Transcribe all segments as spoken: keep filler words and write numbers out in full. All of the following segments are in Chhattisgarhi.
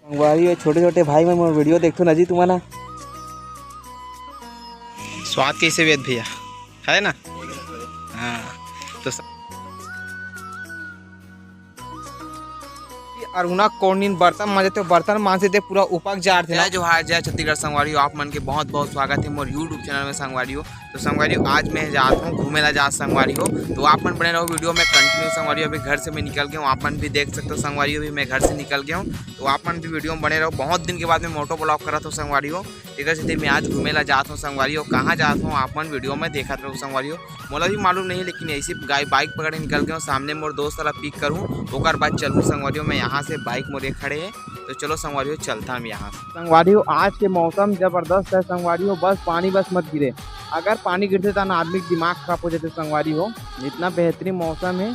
संगवारी हो, छोटे-छोटे भाई मन मोर video देखथो ना जी तुमन ह। स्वाद कैसे वेद भैया, है ना? हाँ, तो स- अरुणा कोनिन बर्तन मांजे थे, बर्तन मांजे थे, पूरा उपक जात हे ना। जय जोहार, जय छत्तीसगढ़ संगवारी हो, आप मन के बहुत बहुत स्वागत है मोर YouTube channel में संगवारी हो। तो संगवारी हो, आज मैं जात हूँ घूमे ला जात संगवारी हो, तो आप मन बने रहो video में continue संगवारी हो। अभी घर से मैं निकल गया हूँ, आप मन भी देख सकते हो संगवारी हो, अभी मैं घर से निकल गया हूँ, तो आप मन भी video में बने रहो। बहुत दिन के बाद मैं moto vlog करत हूँ संगवारी हो, तेकर सेती मैं आज घूमे ला जात हूँ संगवारी हो। कहाँ जात हूँ आप मन video में देखत रहो संगवारी हो। मोला भी मालूम नहीं, लेकिन ऐसे गाय bike पकड़ के निकल गया हूँ, सामने मोर दोस्त वाला pick करूँ, ओकर बाद चलूँ संगवारी हो। मैं यहाँ से bike मोर ये खड़े है, तो चलो संगवारी हो, चलता हम यहाँ से। संगवारी हो, आज के मौसम जबरदस्त है संगवारी हो, बस पानी बस मत गिरे। अगर पानी गिरते त ना आदमी के दिमाग खराब हो जाते संगवारी हो, इतना बेहतरीन मौसम है।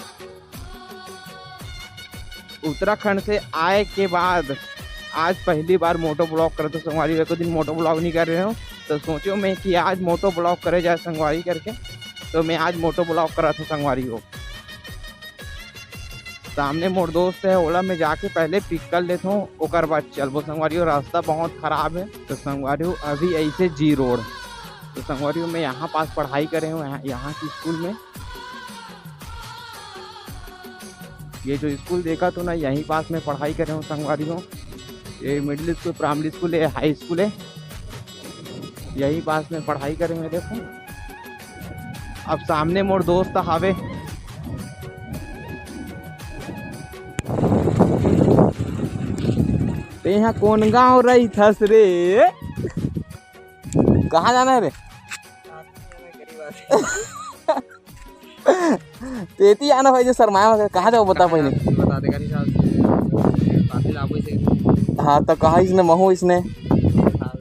उत्तराखंड से आए के बाद आज पहली बार moto vlog करत हो संगवारी हो। एको दिन moto vlog नहीं कर रहे हो, तो सोचो मैं कि आज moto vlog करे जाए संगवारी करके, तो मैं आज moto vlog करत हो संगवारी हो। सामने मोर दोस्त है, ओला मैं जाके पहले pick कर लेता हूँ, ओकर बाद चलबो संगवारी हो। रास्ता बहुत खराब है, तो संगवारी हो अभी ऐसे G road। तो संगवारी हो मैं यहाँ पास पढ़ाई करे हूँ, यहाँ, यहाँ की स्कूल में। ये जो स्कूल देखा तो ना, यहीं पास में पढ़ाई करे हूँ संगवारी हो। ये middle school, primary school है, high school है, यहीं पास में पढ़ाई करे हूँ। देखो, अब सामने मोर दोस्त हावे। तेहा कोन गाँव रहिथस रे? कहाँ जाना है रे? तेती आना भाई, जो शर्माया मत, कहाँ जाओ बता पहले। बता दे, गाड़ी साहब से, काफी लाभ हुई से। हाँ, तो कहाँ इसने, महू इसने। हाँ।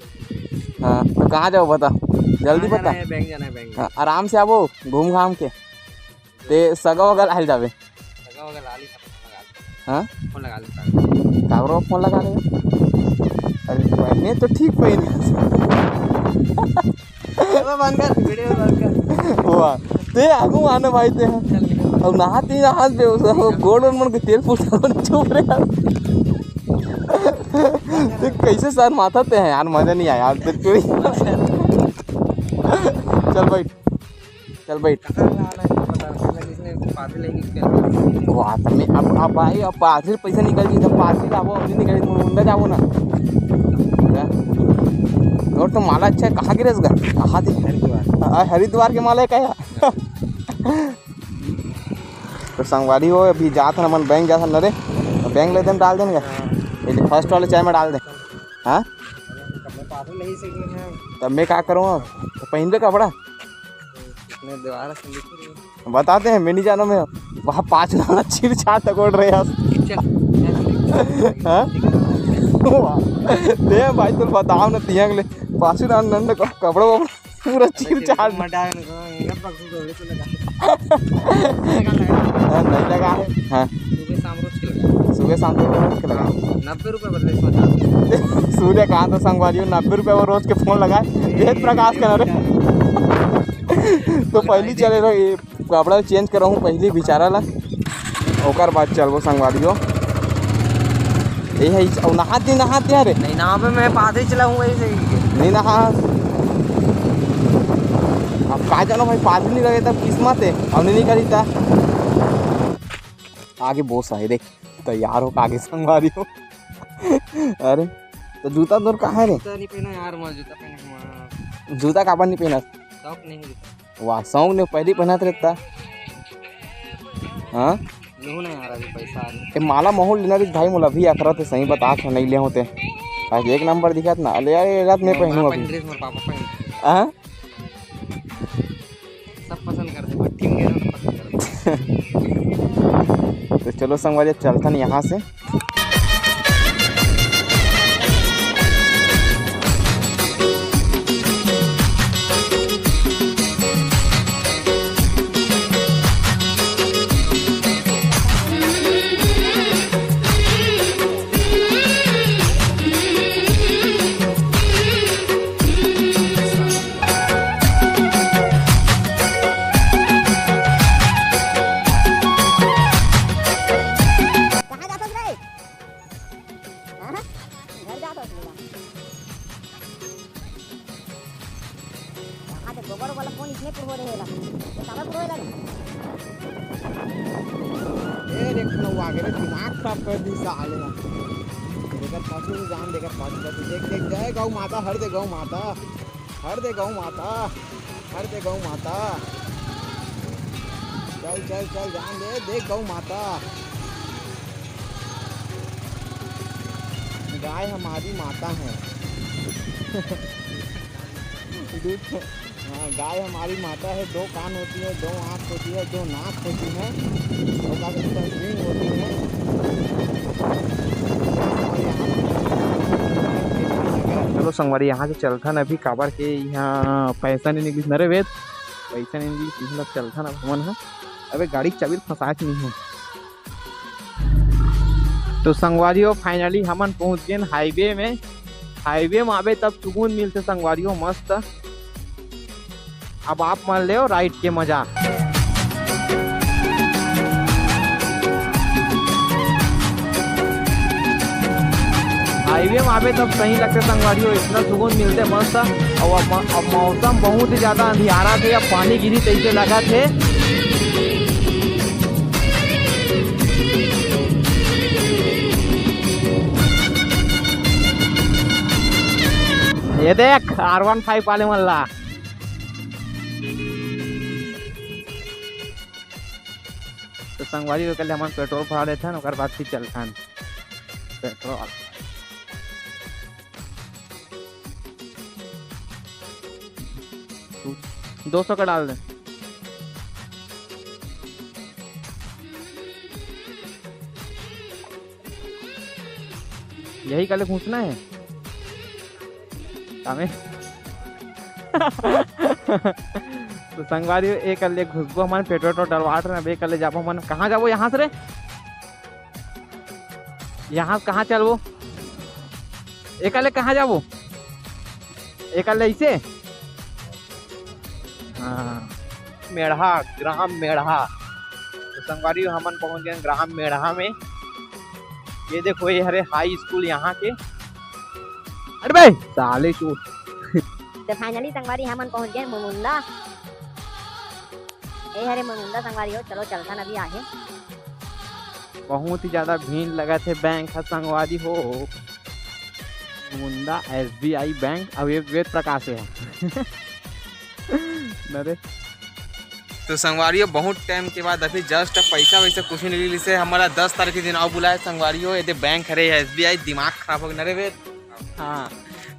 हाँ, तो कहाँ जाओ बता, जल्दी कहाँ बता। जाना है? बैंक जाना है, बैंक। हाँ, आराम से आबो, घूम घाम के। ते सगा वगा लाहिल जाबे। सगा वगा लाली, फोन लगा ले। हाँ? फोन लगा ले, फोन लगा ले। काबरो फोन लगा ले? अरे, पहने तो ठीक पहने। चलो बंद कर, video बंद कर। वाह, ते आगू आने भाई ते। चल निकल। अब नहाते ही हाथ पे उस गोड़ और मन के तेल फूटा मन चुप रे। ते कैसे सर माथा ते है यार, मजा नहीं आया यार, ते कोई। चल बैठ। चल बैठ। कहाँ लाना है, पता नहीं, इसने पादरी लेके चल। वाह, तो मैं अब, अब भाई, अब पादरी पैसा निकल गई, तो पादरी लाबो, नहीं निकल, तो मुंडा जाबो ना। क्या? और तो माला अच्छा है, कहाँ गिरेस गा? कहाँ दे? हरिद्वार। आ, हरिद्वार के माला है क्या? तो संगवारी हो, अभी जात हन, हमन बैंक जात हन ना रे, तो बैंक ले देन, डाल देन गा। हाँ। ये first वाले चाय में डाल दे। हाँ? कपड़ा पादरी नहीं सीखने हैं। तब मैं क्या करूँ अब? तो पहन ले कपड़ा। इसने दीवार से लिख रही है। बताते हैं, मैं नहीं जाना, मैं वहाँ पाँच दाना चीर छाट तक ओढ़ रहे हैं। चल, चल, चल। हाँ? वाह। दे भाई, तू बताओ ना, तियंग ले पाँच दाना नंद को कपड़ों वपड़ों पूरा चीर छाट। मटा है ना, इधर पकड़ के लगा। हाँ, नहीं लगा है। हाँ। सुबह शाम रोज के लगा। सुबह शाम रोज के लगा। नब्बे रुपये बदले इसमें चार्ज। सूर्यकांत संगवारी हो, नब्बे रुपये वो रोज के फोन लगा, वेद प्रकाश का ना रे। तो पहली चले रहो, ये कपड़ा change कराहूँ पहली बेचारा ला, ओकर बाद चलबो संगवारी हो। ये है इस-, अउ नहात नहीं, नहात नहीं रे। नहीं नहाबे, मैं पादरी चलाऊँ वही सही है। नहीं नहा। अब का जानो भाई, पादरी नहीं रहे तब किस्मत है, अब नहीं निकली था। आगे boss आए देख, तैयार हो के आगे संगवारी हो। अरे, तो जूता तोर कहाँ है रे? जूता नहीं पहना यार, मैं जूता पहने हूँ। जूता काबर नहीं पहना? शौक नहीं है जूता। वाह, शौक ने पहली पहनत रहता। हाँ? लूँ ना यार, अभी पैसा आ रही। ए, माला महू लेना रही भाई, मोला अभी अखरा थे, सही बता था, नहीं ले होते। आज एक नंबर दिखत ना, ले यार, ये रात में पहनू अभी। Dress मोर पापा पहन। हाँ? सब पसंद करते, भट्ठी में गए तो पसंद करते। तो चलो संगवारी, चलथन यहाँ से। कहाँ जाथस रे? पुरवा देहे ला। काबर पुरवा ला? ए, देख, ठन अउ आगे रे, दिमाग खराब कर दी साले ह। देख पाछू से जान, देख पाछू से, देख, देख, जय गौ माता, हर दे गौ माता, हर दे गौ माता, हर दे गौ माता। चल, चल, चल, जान दे, देख गौ माता। गाय हमारी माता है। दूध, हाँ, गाय हमारी माता है, दो कान होती है, दो आँख होती है, दो नाक होती है, और क्या कहते हैं, सींग होती है। चलो संगवारी, यहाँ से चलथन अभी, काबर के यहाँ पैसा नहीं निकलिस न रे वेद, पैसा नहीं निकलिस, इही ला चलथन अब हमन ह। अबे गाड़ी के चाबी फंसाए के नहीं है। तो संगवारी हो, finally हमन पहुंच गेन highway में। Highway में आबे तब सुकून मिलथे संगवारी हो, मस्त। अब आप मन लेव ride के मजा। Highway में आबे तब सही लगथे संगवारी हो, इतना सुकून मिलथे मस्त। अउ अब, अब मौसम बहुत ही ज्यादा अंधियारा थे, अब पानी गिरी तइसे लगत हे। ये देख, R one five वाले मन ला। तो संगवारी हो, कल हमन पेट्रोल भरा लेथन, ओकर बाद फिर चलथन पेट्रोल। दो सौ का डाल दे। यही कले घुसना है। कामे। तो संगवारी हो, ए कले घुसबो हमन, पेट्रोल तो डलवात रहे, अब ए कले जाबो हमन। कहाँ जाबो यहाँ से रे? यहाँ से कहाँ चलबो? ए कले कहाँ जाबो? ए कले ऐसे? हाँ, मेढ़ा, ग्राम मेढ़ा। तो संगवारी हो, हमन पहुँच गए ग्राम मेढ़ा में। ये देखो, ये हरे हाई स्कूल यहाँ के। अरे बे, साले चोर। तो finally संगवारी हमन पहुँच गए मुमुंदा। ए हरे मुमुंदा संगवारी हो, चलो चलथन अभी आगे। बहुत ही ज्यादा भीड़ लगत हे बैंक ह संगवारी हो। मुंदा S B I बैंक, अउ ये वेद प्रकाश हे। न रे। तो संगवारी हो, बहुत टाइम के बाद अभी just पैसा वैसा कुछ नहीं लिस हे, हमला दस तारीख के दिन अउ बुलाए संगवारी हो, ये दे बैंक हरे S B I, दिमाग खराब हो गया न रे वेद। हाँ,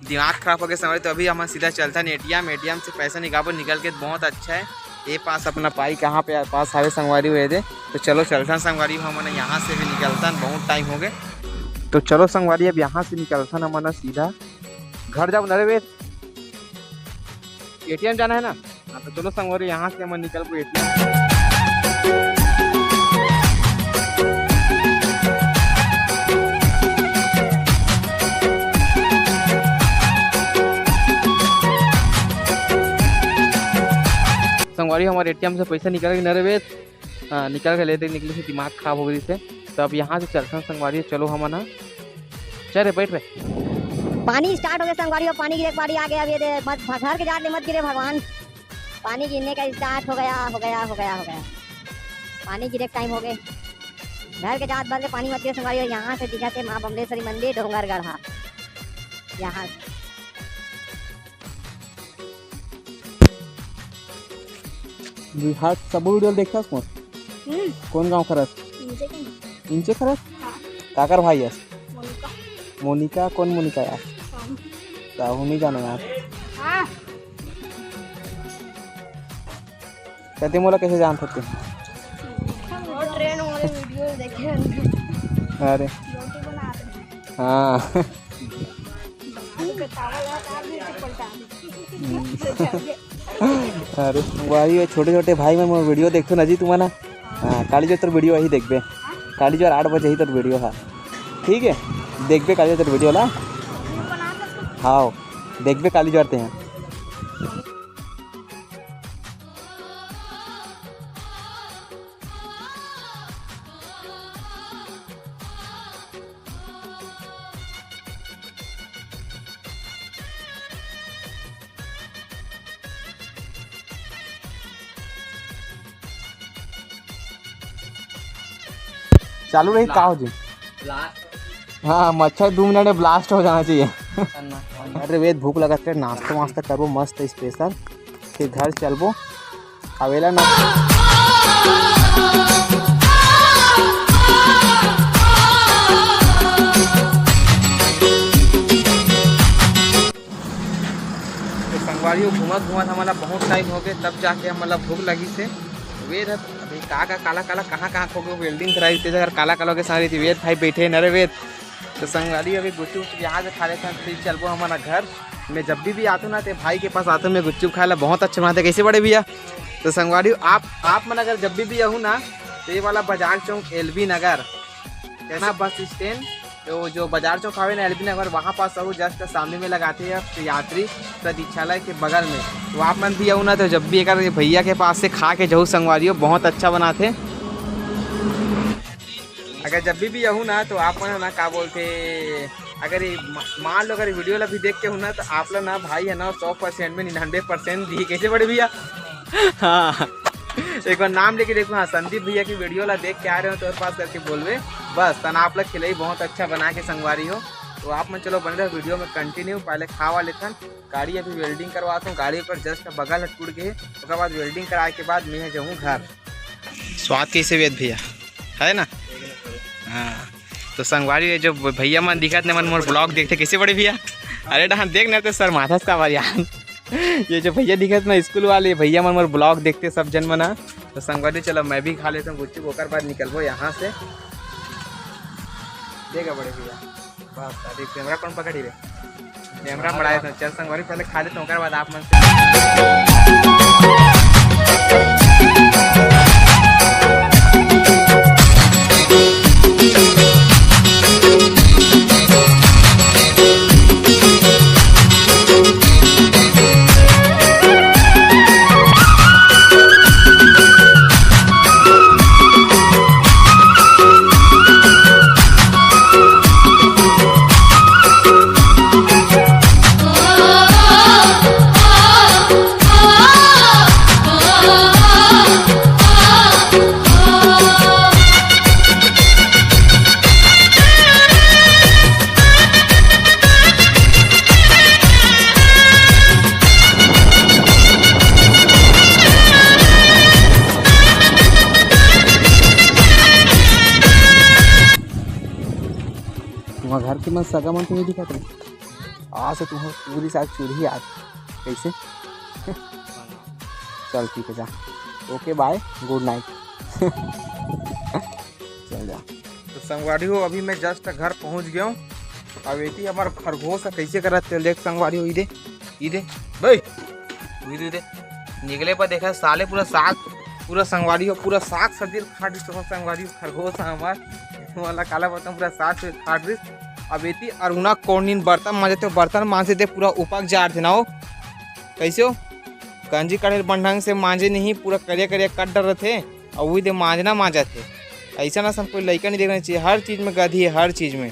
दिमाग खराब हो गया संगवारी। तो अभी हमन सीधा चलथन A T M, A T M से पैसा निकालबो, निकल के बहुत अच्छा है। ये पास अपना पाई कहाँ पे पास हावे संगवारी हो, ये दे। तो चलो चलथन संगवारी हो, हमन यहाँ से भी निकलथन, बहुत टाइम हो गए। तो चलो संगवारी, अब यहाँ से निकलथन हमन सीधा घर जाबो न रे वेद, A T M जाना है ना। हाँ, तो चलो संगवारी, यहाँ से हमन निकलबो A T M। संगवारी, हमर A T M से पैसा निकल के न रे वेद। हाँ, निकल के लेते निकले से दिमाग खराब हो गई से। तो अब यहाँ से चलथन संगवारी, चलो हमन ह। चल रे, बैठ रे। पानी start हो गया संगवारी, अब पानी गिरे के बारी आ गया। अब ये दे, मत, घर के जात ले मत गिरे भगवान। पानी गिरने का start हो गया, हो गया, हो गया, हो गया। पानी गिरे के time हो गए। घर के जात बल के पानी मत गिरे संगवारी, यहाँ से दिखत हे माँ बमलेश्वरी मंदिर डोंगरगढ़ा। यहाँ से। जी, हाँ, सबो video ल देखथस मोर? हम्म। कौन गाँव के हरस? इंचे के ना। इंचे के हरस? हाँ। काकर भाई हस? मोनिका। मोनिका, कौन मोनिका यार? हम। साहू नहीं जानो यार। हाँ। कहते मोला कैसे जानत होते? वो ट्रेन वाले video देखे हैं। अरे। रोटी बनाते हैं। हाँ। बनाने के चावल है, तो आप भी पलटा दो। हम्म। अरे, वही है, छोटे-छोटे भाई मन मोर video देखथो ना जी तुमन ह। हाँ, काली जो तोर video वही देखबे। काली जो आठ बजे ही तोर video हा। ठीक है? देखबे काली जो तोर video ला। हाँ, देखबे काली जो आते हैं। चालू रही, का हो जी? Blast। हाँ, मच्छर दू मिनट में blast हो जाना चाहिए। खतरनाक। अरे वेद, भूख लगत हे, नाश्ता वास्ता करबो मस्त special, फिर घर चलबो। अवेला ना। तो संगवारी हो, घूमत घूमत हमन ला बहुत time हो गए, तब जाके हमन ला भूख लगी से। वेद ह अभी का का काला काला कहाँ कहाँ खो गए, welding कराई ते अगर काला काला हो गए, सारी वेद भाई बैठे न रे वेद। तो संगवारी अभी गुपचुप यहाँ से खा लेथन, फिर चलबो हमन घर। मैं जब भी, भी आथों ना, ते भाई के पास आथों, मैं गुपचुप खाए ला बहुत अच्छा बनाथे। कैसे बड़े भैया? तो संगवारी, आप, आप मन अगर जब भी, भी आहू ना, तो ये वाला बाजार चौक, एलबी नगर, है ना, बस स्टैंड, तो जो बाजार चौक हवे ना, एलबी नगर, वहाँ पास आहू, just सामने में लगाथे ये यात्री प्रतीक्षालय के बगल में। तो आप मन भी आहू ना, तो जब भी एक भैया के पास से खा के जाहू संगवारी हो, बहुत अच्छा बनाथे। अगर जब भी, भी आहू ना, तो आप मन ना, का बोलथे, अगर ये म-, मान लो, अगर video ला भी देख के आहू ना, तो आप ला ना भाई ह ना सौ percent में निन्यानवे percent दिही। कैसे बड़े भैया? हाँ, एक बार नाम लेके देखो, हाँ, संदीप भैया की video ला देख के आ रहे हो, तो और पास करके बोलबे, बस तन आप ला खिलाई बहुत अच्छा बना के संगवारी हो। तो आप मन चलो बने रहो video में continue, पहले खावा लेथन, गाड़ी अभी welding करवाथों, गाड़ी ओकर just बगल ह टूट गए, ओकर बाद welding कराए के बाद मैं जाहूँ घर। स्वाद कैसे वेद भैया, है ना? हाँ, तो संगवारी, ये जो भैया मन दिखत ने, मन मोर vlog देखते, कैसे बड़े भैया? अरे डहान देख ने, तो शर्माथस का बार यार। ये जो भैया दिखत ना स्कूल वाले, भैया मन मोर vlog देखते सब जन मन ह। तो संगवारी, चलो मैं भी खा लेथों गुपचुप, ओकर बाद निकलबो यहाँ से। देगा बड़े भैया। बस, अभी camera कौन पकड़ी रे? Camera मड़ाए तो चल संगवारी, पहले खा लेथों, ओकर बाद आप मन से। तुम्हार घर के मन सगा मन तो नहीं दिखत रहे। आज से तुम्हार पूरी साग चूल्ही आज। कैसे? चल ठीक है, जा। OK, bye, good night। चल जा। तो संगवारी हो, अभी मैं just घर पहुंच गया हूँ। अब एती हमार खरगोश ह कैसे करत हे, देख संगवारी हो, ई दे, ई दे, भाई, ई दे, ई दे। निकले पर देखा साले पूरा साग, पूरा संगवारी हो, पूरा साग सब्जी ल खाट दिस हो संगवारी हो, खरगोश ह हमार। वाला काला बर्तन पूरा साग सब्जी ल खाट दिस। अब एती अरुणा कोनिन बर्तन मांजथे, बर्तन मांजे ते पूरा उपक जात हे ना हो। कैसे हो? कंजी कढ़ाई ल बन ढंग से मांजे नहीं, पूरा करिया करिया कट डर रथे। अउ उही दे मांजना मांजत हे। अइसन असन कोई लइका नहीं देखना चाहिए, हर चीज में गधी है, हर चीज में।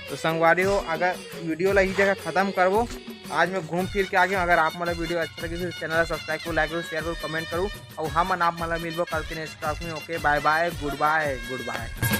तो संगवारी हो, अगर video ला इही जगह खत्म करबो। आज मैं घूम फिर के आ गया हूँ। अगर आप मन ला video अच्छा लगे तो channel ला subscribe करो, like करो, share करो, comment करो। अउ हमन आप मन ला मिलबो कल के next vlog में। OK, bye bye, good bye, good bye।